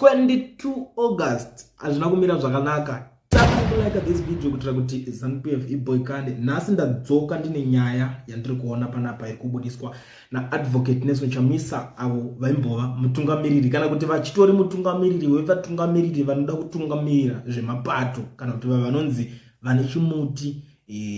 22 August hazvina kumira zvakanaka. Takulike this video kuitira kuti ZANU-PF iboikane. Nhasi ndadzoka ndine nyaya yandiri kuona panapa iri kubudiswa naAdvocate Nelson Chamisa, avo vaimbova mutungamiriri kana kuti vachitori mutungamiriri wevatungamiriri vanoda kutungamirira zvemapato, kana kuti vanonzi vane chimuti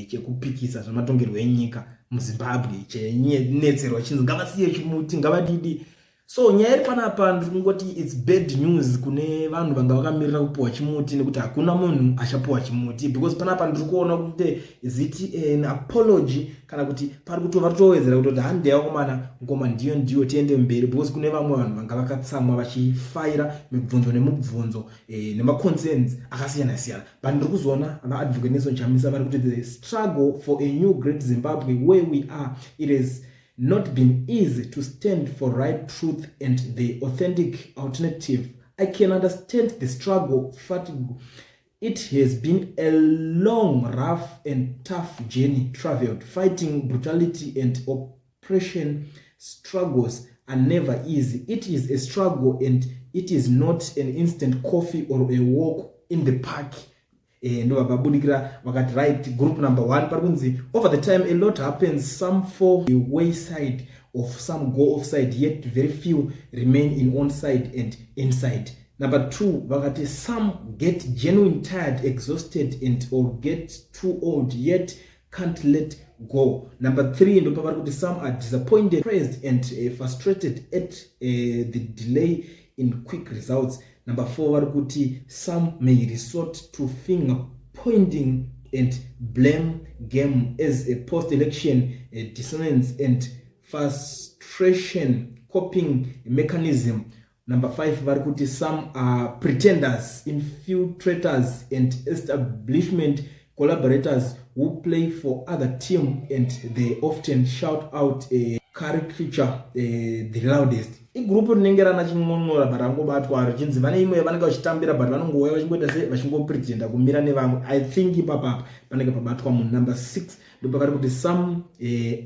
chekupikisa zvematongerwo enyika muZimbabwe, chenetserwa chinzi ngavasiye chimuti, ngavadidi. So nyaya iri panapa, ndiri kungoti it's bad news kune vanhu vanga vakamirira kupiwa chimuti, nekuti hakuna munhu achapiwa chimuti, because panapa ndiri kuona kuti is it an apology kana kuti pari kuto vari kutowedzera kutoti handeya komana ngoma ndiyo ndiyo, tiende mberi, because kune vamwe vanhu vanga vakatsamwa vachifaira mibvunzo nemubvunzo nemaconcerns akasiyana siyana. But ndiri kuzoona vaAdvocate Nelson Chamisa vari kuti the struggle for a new great Zimbabwe where we are, it is not been easy to stand for right truth and the authentic alternative. I can understand the struggle fatigue. It has been a long, rough and tough journey traveled. Fighting brutality and oppression, struggles are never easy. It is a struggle and it is not an instant coffee or a walk in the park. Ndo vakabudikira vakati right, group number one pari kunzi over the time a lot happens. Some fall the wayside of some go offside, yet very few remain in onside and inside. Number two vakati some get genuine tired, exhausted and or get too old, yet can't let go. Number three ndo pavari kuti some are disappointed, pressed and frustrated at the delay in quick results. Number four vari kuti some may resort to finger pointing and blame game as a post-election dissonance and frustration coping mechanism. Number five vari kuti some are pretenders, infiltrators and establishment collaborators who play for other team, and they often shout out a caricature the loudest. Igroup rinenge rana chin'on'ora but rangobatwa richinzi vane imwe vanenge vachitambira, but vanongouya vachingoita se vachingopretenda kumira nevamwe. I think ipapapa panenge pabatwa munhu. Number six ndopavari kuti some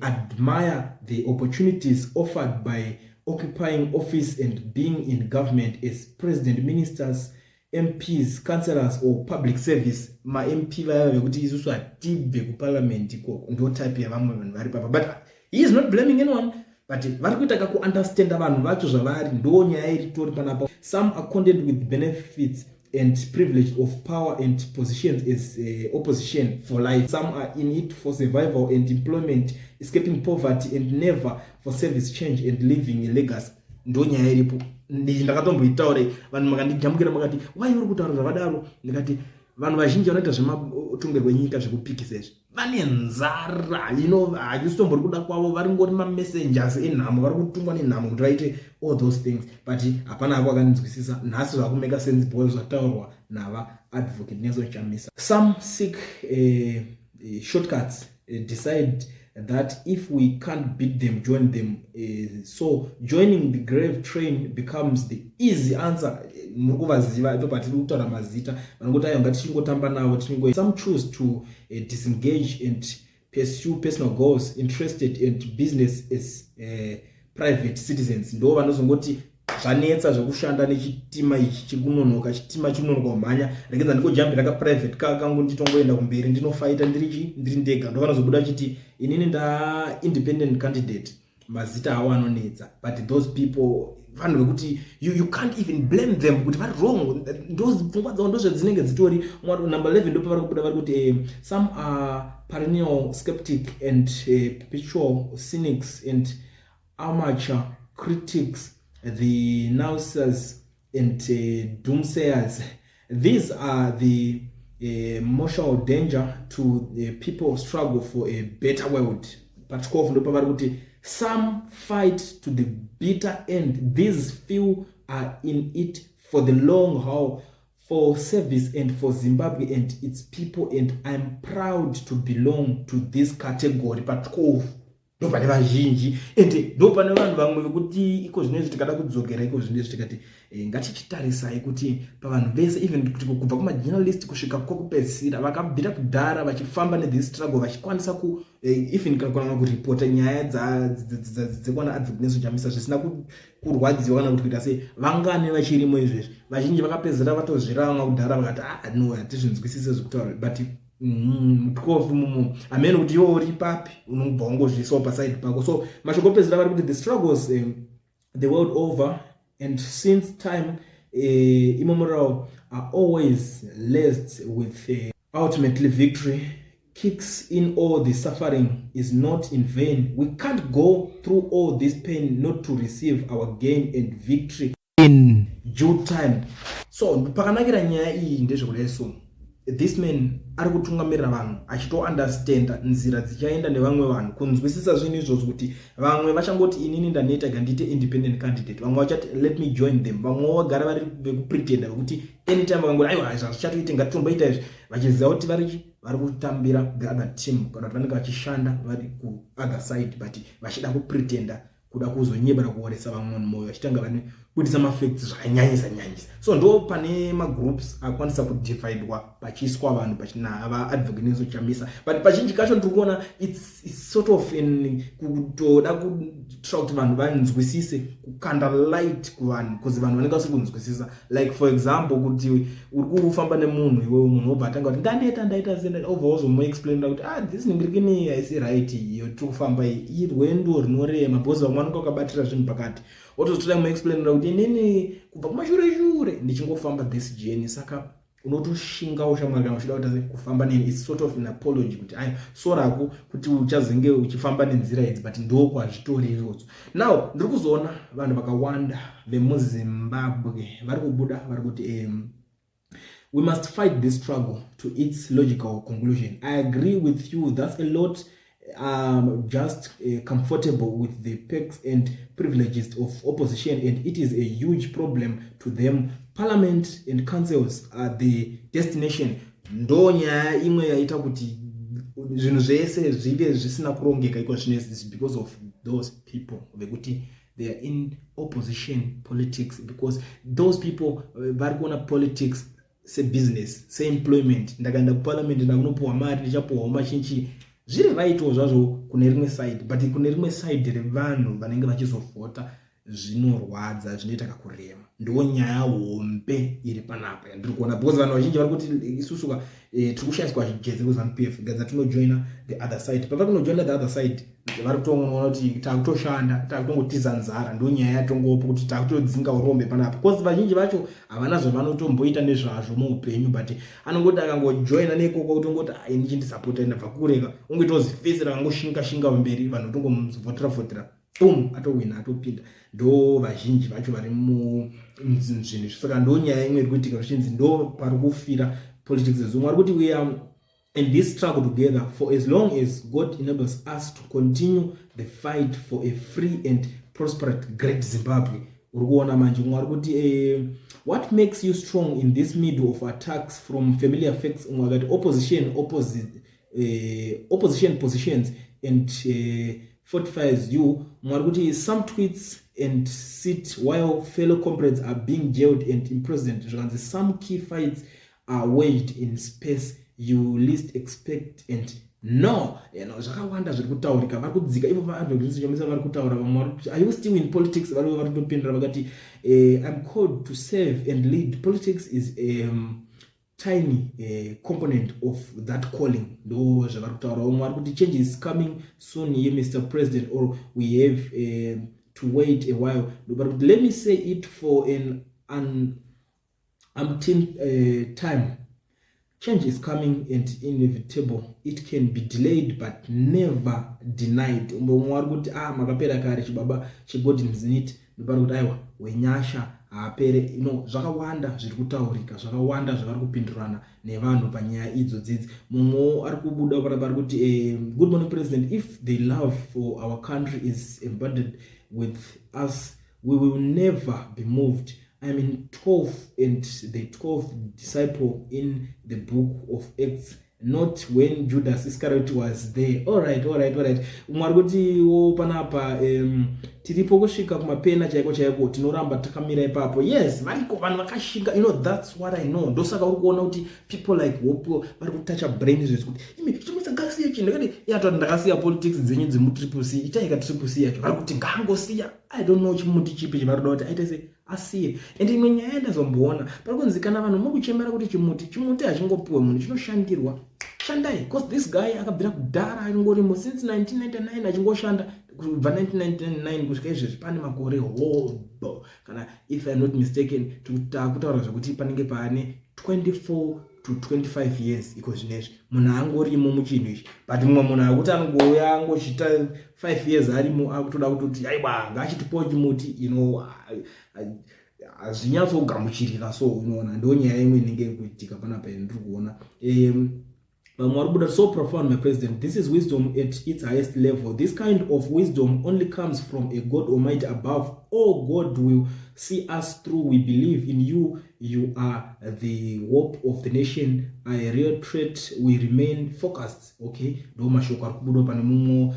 admire the opportunities offered by occupying office and being in government as president, ministers, MPs, councillors or public service. MaMP vaya vekuti isusu hatibve kuparliament ikoko, ndo type yavamwe vanhu vari papa. But he is not blaming anyone, but vari kuita kakuunderstanda vanhu vacho zvavari. Ndo nyaya iri tori panapa. Some are content with benefits and privilege of power and positions as opposition for life. Some are in it for survival and employment, escaping poverty, and never for service, change and leaving a legacy. Ndo nyaya iripo. Ndakatomboitaure, vanhu makandijambukira makati, "Wai uri kutaura zvakadaro?" Ndikati vanhu vazhinji vanoita zvematongerwo enyika zvekupikisa izvi vane nzara ino hachisitombori kuda kwavo, vari ngori mamessengers enhamo, vari kutungwa nenhamo kuti vaite all those things. But hapana ako akandinzwisisa. Nhasi zvakumake sense because zvataurwa navaAdvocate Nelson Chamisa. Some seek shortcuts, decide that if we can't beat them, join them. So joining the gravy train becomes the easy answer. Muri kuvaziva ipo patiri kutaura mazita, vanongoti aiwa, ngatichingotamba navo tichingo. Some choose to disengage and pursue personal goals, interested and business as private citizens. Ndo vanozongoti zvanetsa zvekushanda nechitima ichi chiri kunonoka, chitima chinonoka kumhanya, regedza ndingojambira kaprivate kangu, nditongoenda kumberi, ndinofaita ndirichi ndiri ndega. Ndo vanozobuda chiti inini ndaindependent candidate. Mazita avo anonetsa, but those people vanhu vekuti you can't even blame them kuti vari wrong. Ndo pfungwa dzavo, ndozvedzinenge dzitori. Number 11 ndo pavari kubuda vari kuti some are perennial skeptic and perpetual cynics and amateur critics, the naysayers and doomsayers. These are the mortal danger to the people struggle for a better world. Pa12 ndo pavari kuti some fight to the bitter end. These few are in it for the long haul, for service and for Zimbabwe and its people, and I'm proud to belong to this category. Pa12. Ndo pane vazhinji, ende ndo pane vanhu vamwe vekuti iko zvinezvi tikada kudzokera iko zvinezvi tikati ngatichitarisai kuti pavanhu vese, even kuti kubva kumajournalist kusvika kwokupedzisira, vakabvira kudhara vachifamba nethis struggle, vachikwanisa ku even kana kuripota nyaya dzekwana Advocate Nelson Chamisa zvisina kurwadziwa kana kuti kuita sei, vangani vachirimo izvezvi? Vazhinji vakapedzisira vatozviramwa kudhara, vakati, "Ah, no, hatizvinzwisise zvekutaura." But 12 mumo amene kuti iwo uri papi, unobva wangozviisawo paside pako. So mashoko opedzisira vari kuti, "The struggles the world over and since time immemorial are always laced with ultimately victory kicks in. All the suffering is not in vain. We can't go through all this pain not to receive our gain and victory in due time." So pakanakira nyaya iyi ndezvekudai. So this man ari kutungamirira vanhu achitoundestanda nzira dzichaenda nevamwe vanhu, kunzwisisa zvinhu izvozvo, kuti vamwe vachangoti, "Inini ndaneta, gandiite independent candidate." Vamwe vachati, "Let me join them." Vamwewo vagara vari vekupretenda, vekuti anytime vakangoti, "Aiwa, zvazvichatoite, ngatitomboita izvi," vachiziva kuti vari kutambira the other team, kana kuti vanenge vachishanda vari kuother side, but vachida kupretenda, kuda kuzonyebera kuoresa vamwe vanhu mwoyo, vachitanga vane kubudisa mafacts zvakanyanyisa nyanyisa. So ndo pane magroups akwanisa kudividwa, pachiiswa vanhu pachina vaAdvocate Nelson Chamisa. But pazhinji kacho ndiri kuona it's sort of in kutoda kuitira kuti vanhu vanzwisise, kukanda light kuvanhu, because vanhu vanenge vasiri kunzwisisa. Like, for example, kuti uri kufamba nemunhu iwewe, munhu wobva atanga kuti, "Ndaneta, ndaita se," obva wazomuexplainira kuti, "Ah, this ningirikini haisi right iyo tiri kufamba iyi, irwendo rinorema," because vamwe vanenge vakabatira zvinhu pakati. Wotozotoda kumuexplainira kuti, "Inini kubva kumashure shure ndichingofamba this journey, saka unotoshingawo shamwari kana uchida kuita kufamba neni." It's sort of an apology kuti ai, sorako kuti uchazenge uchifamba nenzira idzi, but ndokwazvitori izvozvo. Now ndiri kuzoona vanhu vakawanda vemuZimbabwe vari kubuda, vari kuti, "We must fight this struggle to its logical conclusion. I agree with you. That's a lot just comfortable with the perks and privileges of opposition, and it is a huge problem to them. Parliament and councils are the destination." Ndo nyaya imwe yaita kuti zvinhu zvese zvive zvisina kurongeka iko zvino is because of those people vekuti they are in opposition politics, because those people vari kuona politics sebusiness, seemployment. Ndakaenda kuparliament, ndakunopuhwa mari, ndichapuhwawo machinchi. Zviri rightwo zvazvo kune rimwe side, but kune rimwe side revanhu vanenge vachizovhota zvinorwadza, zvinoita kakurema. Ndo nyaya hombe iri panapa yandiri kuona, because vanhu vazhinji vari kuti isusuka tiri kushayiswa chijetse kuZANU PF, gadza tinojoina the other side. Pavari kunojoina the other side, vari kutoona kuti takutoshanda, takutongotiza nzara. Ndo nyaya yatongopo kuti takutodzinga urombe panapa, because vazhinji vacho havana zvavanotomboita nezvazvo muupenyu, but anongoti akangojoina nekoko, kutongoti, "Ai, ndichindisapota, ndabva kureka," ungoitawo zifesi rakangoshinga shinga pamberi, vanhu votongomuvhotera vhotera, boom, atowina, atopinda. Ndo vazhinji vacho vari muzvinhu izvi. Saka ndo nyaya imwe iri kuitika, zvichinzi ndo pari kufira politics. Zumwe ari kuti, "We are in this struggle together for as long as God enables us to continue the fight for a free and prosperous great Zimbabwe." Uri kuona manje, umwe ari kuti, "What makes you strong in this middle of attacks from familiar facts?" Umwe akati, "Opposition opposite opposition positions and fortifies you." Mumwe ari kuti, "Some tweets and sit while fellow comrades are being jailed and imprisoned." Zvikanzi, "Some key fights are waged in space you least expect." And no, zvakawanda zviri kutaurika. Vari kudzika ivo vaadvocate vari kutaura. Vamwe vari kuti, "Are you still in politics?" Vari kutopindura vakati, "I'm called to serve and lead. Politics is tiny component of that calling." Ndo zvavari kutaura. Vamwe vari kuti, "Change is coming soon here, Mr President, or we have to wait a while?" Ndo kuti, "Let me say it for an umpteenth time: change is coming and inevitable. It can be delayed but never denied." Umwe vari kuti, "Ah, makapera kare, chibaba cheGodin Zenit." Ndopari kuti, "Aiwa, wenyasha haapere." No, zvakawanda zviri kutaurika, zvakawanda zvavari kupindurana nevanhu panyaya idzo dzidzi. Mumwewo ari kubuda panapa ari kuti, "Good morning, President. If the love for our country is embedded with us, we will never be moved. I'm in 12 and the 12th disciple in the Book of Acts. Not when Judas Iscariot was there. Alright, alright, alright. Umwe ari kutiwo panapa, tiripo kusvika kumapena chaiko chaiko, tinoramba takamira ipapo. Yes, variko vanhu vakashinga. That's what I know. Ndosaka uri kuona kuti people like Hope vari kutacha brain izvezvi kuti imi chimisa ngasiye chinhu. Ndakati yatoti ndakasiya politics dzenyu dzemuTriple C, itaika Triple C yacho. Vari kuti ngaangosiya. I don't know chimuti chipi chivari kuda kuti aite sei asiye. And imwe nyaya yandazomboona pari kunzi kana vanhu muri kuchemera kuti chimuti, chimuti hachingopiwe munhu, chinoshandirwa. Shandai, because this guy akabvira kudhara angorimo since 1999 achingoshanda. Kubva 1999 kusvika izvezvi pane makore hobo, kana if I'm not mistaken, takutaura zvekuti panenge paane 24 to 25 years iko zvinezvi munhu angorimo muchinhu ichi. But mumwe munhu akuti anongouya angochita 5 years arimo, akutoda kutoti aiwa, ngaachitipawo chimuti. Hazvinyatsogamuchirika. So unoona ndo nyaya imwe inenge iri kuitika panapa ndiri kuona. Vamwe vari kubuda, "So profound, my president. This is wisdom at its highest level. This kind of wisdom only comes from a God Almighty above all. God will see us through. We believe in you. You are the hope of the nation. I reiterate, we remain focused." Okay, ndo mashoko ari kubuda pane mumwe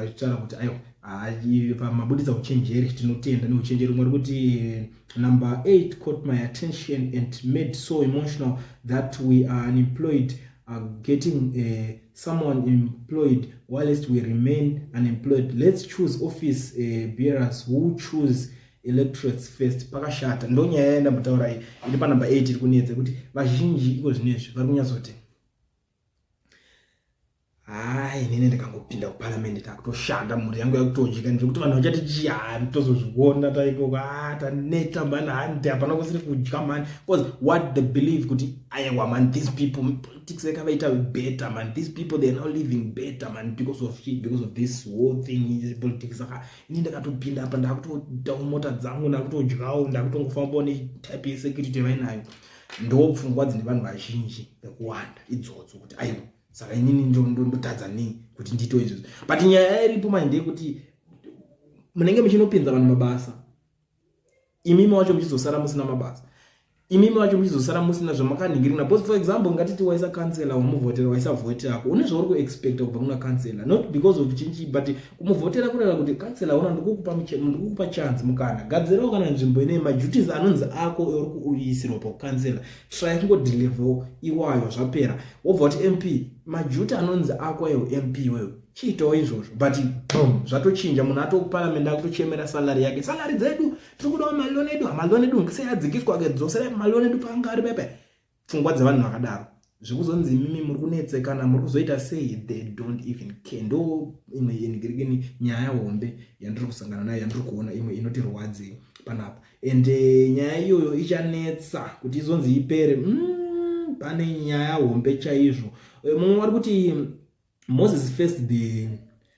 achitaura kuti aiwa, pamabudisa uchenjeri, tinotenda neuchenjeri. Umwe ari kuti, "Number 8 caught my attention and made so emotional that we are unemployed are getting someone employed whilst we remain unemployed. Let's choose office bearers who choose electorates first." Pakashata. Ndo nyaya yandambotaura iyi iri panumber 8 iri kunetsa kuti vazhinji iko zvinezvi vari kunyatsoti, "Hai, inini ndikangopinda kuparamende takutoshanda, mhuri yangu yakutodya." Ndekuti vanhu vachati chii? Tozozviona taikoko. A, taneta mani, handi hapana kusiri kudya mani. Because what they believe kuti aiwa man, these people, politics yakavaita better man. These people, they are now living better man because of shit, because of this whole thing, politics. Saka ini ndakatopinda apa, ndakutoitawo mota dzangu, ndakutodyawo, ndakutongofambawo netype yesecurity vainayo. Ndo pfungwa dzine vanhu vazhinji vekuwanda idzodzo kuti aiwa, saka inini ndotadza nei kuti ndiitewo izvozvo? But nyaya iripo manje ndeyekuti munenge muchinopinza vanhu mabasa, imimi wacho muchizosara musina mabasa, imimi wacho muchizosara musina zvamakanhingirina. Because for example, ngatiti waisa kansela, wamuvhotera, waisa vhoti yako, une zvauri kuexpecta kubva kuna kansela. Not because of chinchi, but kumuvhotera kureva kuti kansela una, ndikukupa chance, mukana, gadzirawo kana nzvimbo ine maduties anonzi ako uri kuisirwa pakukansela. Try kungodeliver iwayo, zvapera. Wobva kuti MP, maduty anonzi ako ayo MP iweyo, chiitawo izvozvo. But boom, zvatochinja. Munhu atokuparamende akutochemera salary yake. "Salary dzedu tiri kudawo, maloan edu, maloan edu sei adzikiswa? Akadzoserai maloan edu paanga ari pepe." Pfungwa dzevanhu vakadaro, zvekuzonzi imimi muri kunetsekana, muri kuzoita sei, they don't even care. Ndo imwe yenigirikini nyaya hombe yandiri kusangana nayo, yandiri kuona imwe inoti rwadzei panapa. And nyaya iyoyo ichanetsa kuti izonzi ipere. Pane nyaya hombe chaizvo. Mumwe vari kuti, "Moses faced the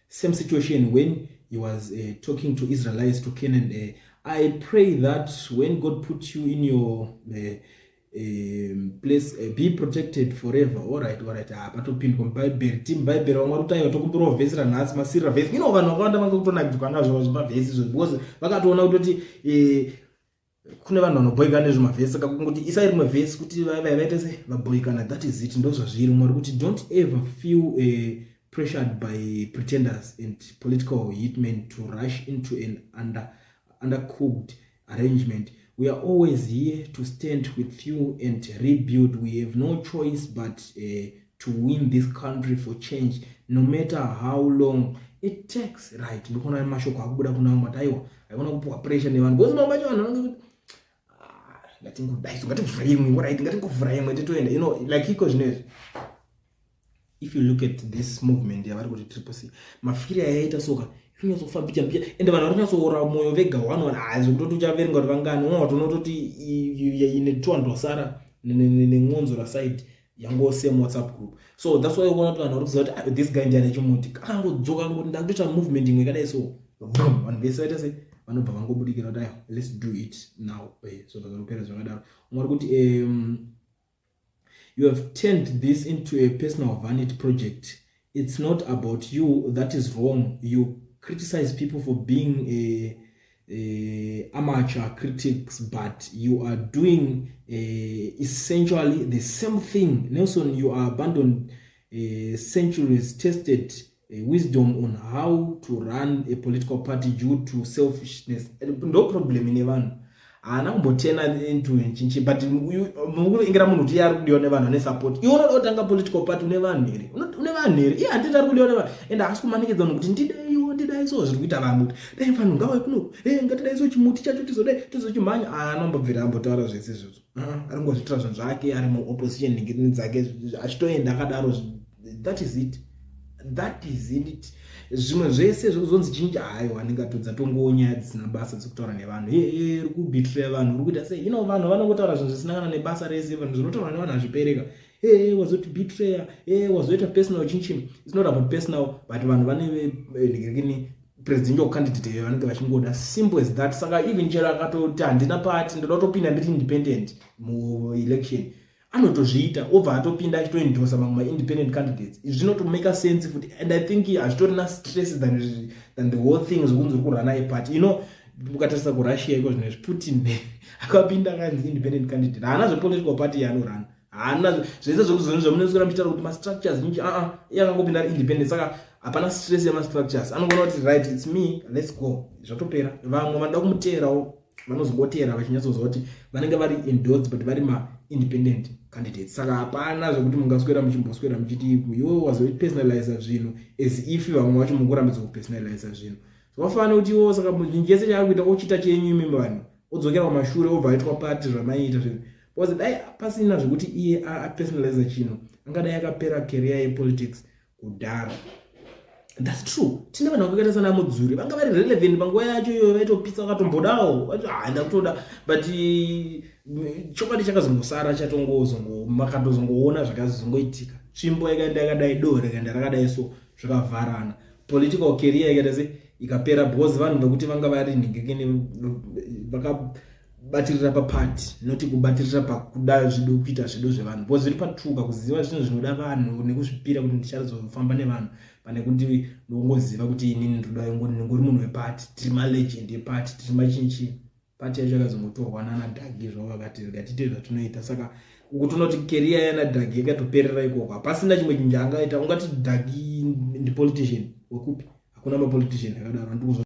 same situation when he was talking to Israelites to Canaan. I pray that when God put you in your place, be protected forever." Alright. Ah, patopindwa mubhaibheri, ti mubhaibheri. Vamwe vari kuti aiwa, tokumbirawo vhesi ranhasi, masirira vhesi. Vanhu vakawanda vanga kutonakidzwa nazvo zvimavhesi izvo because vakatoona kutoti kune vanhu vanobhoikana nezvemavhesi. Saka kungoti isai rimwe vhesi kuti vaite se vabhoikana, that is it. Ndo zvazviri. Mwari kuti, "Don't ever feel pressured by pretenders and political hitmen to rush into an undercooked arrangement. We are always here to stand with you and rebuild. We have no choice but to win this country for change, no matter how long it takes." Right, ndikuona mashoko akubuda kuna vamwe ati aiwa, aikona kupiwa pressure nevanhu because mamwe acho vanhu vanenge kuti, "Ah, ngatingodaiso, ngativhura imwe, right, ngatingovhura imwe titoenda." Like iko zvinezvi, if you look at this movement yavari kuti Triple C, mafiri ayaita soka inonyatsofamba mbicha, ende vanhu vari kunyatsoora mwoyo vega one one. Ah, zvekutoti uchaverenga kuti vangani, umwe watonototi ine 200 wasara nen'onzo raside yango same WhatsApp group. So that's why uona kuti vanhu vari kuziva kuti, ah, this guy ndiane chimuti. Akangodzoka ngoti ndakutoita movement imwe yakadai, so vanhu vese vaita se vanobva vangobudikira kuti aiwa, let's do it now. So zvakapera zvakadaro. Umwe ari kuti, "You have turned this into a personal vanity project. It's not about you. That is wrong. You criticize people for being Amateur critics, but you are doing essentially the same thing. Nelson, you are abandoned centuries tested wisdom on how to run a political party due to selfishness. Ndo problem ine vanhu, haana kumbotena into chinchi, but mukuingira munhu kuti iye ari kudiwa nevanhu, ane support. Iwe unoda kutanga political party, une vanhu here? Une vanhu here? Iye handiti ari kudiwa nevanhu, and haasi kumanikidza vanhu kuti ndidaiwo, ndidai. So zviri kuita vanhu kuti dai vanhu ngavai kuno, ngatidai, so chimuti chacho tizodai, tizochimhanya. Anombobvira ambotaura zvese izvozvo. Ari kungozviitira zvinhu zvake, ari muopposition nhingirini dzake, achitoenda akadaro. That is it, that is it. Zvimwe zvese zvekuzonzi chinji, hayo andingatodza, tongowo nyaya dzisina basa dzekutaura nevanhu. Ri kubetraya vanhu, uri kuita sei? Vanhu vanongotaura zvinhu zvisina kana nebasa rese. Vanhu zvinotaurwa nevanhu hazvipereka. E wazoti betraya, e wazoita personal chinchi. It's not about personal, but vanhu vane nhingirini presidential candidate iyo vanenge vachingoda, simple as that. Saka even chero akatoti handina party, ndoda kutopinda ndiri independent muelection, anotozviita, obva atopinda achitoendorsa mamwe maindependent candidates. Izvi zvinotomaka sense futi, and I think hazvitorina stress than the whole thing zvokunzi uri kurana aparty. Ukatarisa kuRussia iko zvino izvi, Putin akapinda akanzi independent candidate, haana zvepolitical party yaanorana, haana zvese zvekuzoni zvamunoswera muchitaura kuti mastructures nyinji. Aa, iye akangopinda ari independent, saka hapana stress yemastructures. Anongoona kuti right, it's me, let's go, zvatopera. Vamwe vanoda kumuteerawo vanozongoteera vachinyatsozva kuti vanenge vari endorsed, but vari maindependent candidates. Saka hapana zvekuti mungaswera muchimboswera muchiti iwe wazopersonaliza zvinhu, as if vamwe vacho mukurambidza kupersonaliza zvinhu. Zvakafanana kuti iwo saka chinhu chese chaari kuita ochiita chenyu imi vanhu, odzokera kumashure, obva aitwa pati zvamaiita zvinhu, because dai pasina zvekuti iye apersonaliza chinhu, angadai akapera career yepolitics kudhara. That's true. Tine vanhu vakaita sana Mudzuri, vanga vari relevant panguva yacho iyoyo, vaitopisa, vakatombodawo, haenda kutoda, but chokwadi chakazongosara chatongozongo, makatozongoona zvakazongoitika. Tsvimbo yakaenda yakadai, dohwe rikaenda rakadai, so zvakavharana. Political career yakaita se ikapera, because vanhu vekuti vanga vari nhingekene vakabatirira papati, noti kubatirira pakuda zvido, kuita zvido zvevanhu, because zviri patuka kuziva zvinhu zvinoda vanhu nekuzvipira kuti ndichazofamba nevanhu, pane kuti ndongoziva kuti inini ndoda ndingori munhu wepati, tiri malegend epati, tiri machinchi. Pati yacho yakazongotorwa nana Dhagi zvavo, vakati rega tiite zvatinoita. Saka uku tonoti career yana Dhagi yakatoperera ikoko, hapasina chimwe chinhu chaangaita. Ungati Dhagi ndipolitician wekupi? Hakuna mapolitician akadaro, andikuzwa.